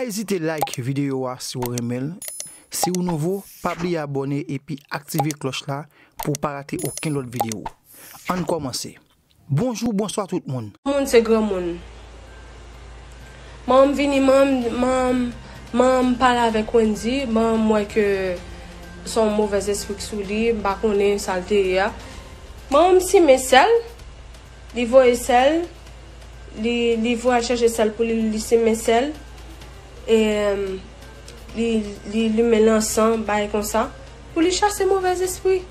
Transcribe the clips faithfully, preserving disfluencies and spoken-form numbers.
Ezite like videyo a si w renmen l. Si w nouvo, pa bliye abòne epi aktive klòch la pou w pa rate okenn lòt videyo. Ann kòmanse. Bonjou, bonswa tout moun. Moun se granmoun. Manman m vini, manman m, manman m, manman m pale avèk Wendy, manman m wè ke se yon movèzespri k sou li, m pa konnen sa l te ye a. Manman m simen sèl, li voye sèl, li, li voye al chèche sèl pou li, li simen sèl, e, em, li, li limen lansan, bagay konsa, pou li chase movèzespri.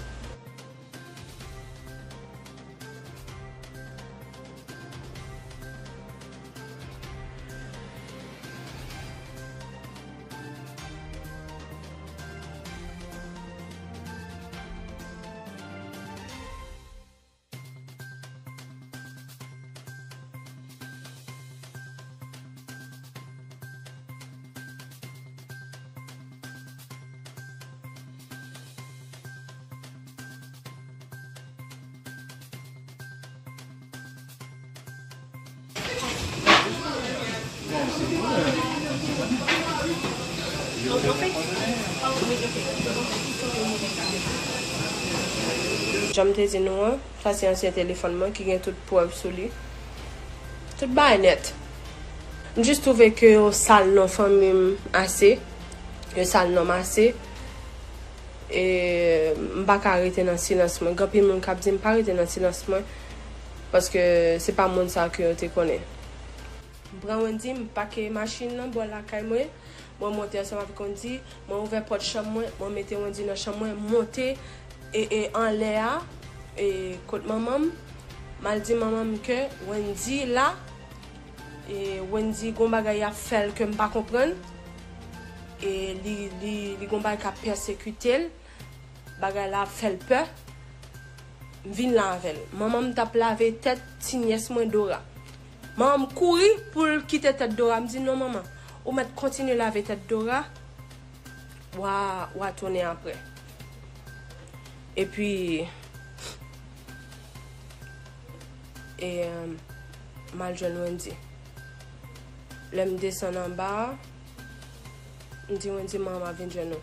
Jan m te di nou an, sa se ansyen telefòn mwen ki gen tout prèv sou li. Tout bagay nèt. M jis twouve ke yo sal non fanmi m ase. Yo sal non m ase. E m pa ka rete nan silans mwen. Gen anpil moun k ap di m pa rete nan silans mwen. Paske se pa moun sa ke yo te konnen. M pran Wendy, m pake machin nan bò lakay mwen. Mwen monte ansanm avèk Wendy, mwen ouvè pòt chanm mwen, mwen mete Wendy nan chanm mwen, m monte e, e anlè a, e kot manman m, m al di manman m ke Wendy la, e Wendy gon bagay y ap fè l ke m pa konprann, e li, li, li gon bagay k ap pèsekite l, bagay la ap fè l pè. M vin la avè l. Manman m t ap lave tèt ti nyès mwen Dora. Manman m kouri pou l kite tèt Dora. M di, "Non, manman, ou mèt kontinye lave tèt Dora, w a, w a tounen apre." Epi, e, m al jwenn Wendy. Lè m desann anba a, m di Wendy, "Manman m ap vin jwenn ou."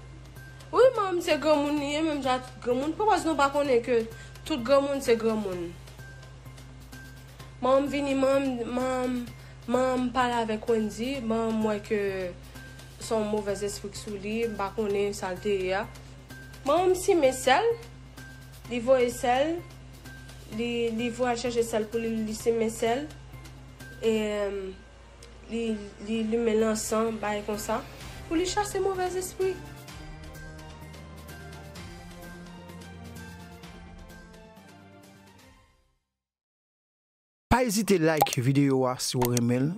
Wi, manman m se granmoun li ye, menm jan ak tout granmoun. Pou pòz nou pa konnen ke tout granmoun se granmoun. Manman m vini, manman m, manman m, manman m pale avèk Wendy, manman m wè ke se yon movèzespri k sou li, m pa konnen sa l te ye a. Manman m simen sèl, li voye sèl, li, li voye al chèche sèl pou li, li simen sèl, e, em, li, li limen lansan, bagay konsa, pou li chase movèzespri. Pa ezite like videyo a si w renmen l.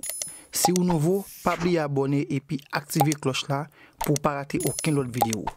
Si w nouvo, pa bliye abòne epi aktive klòch la pou w pa rate okenn lòt videyo.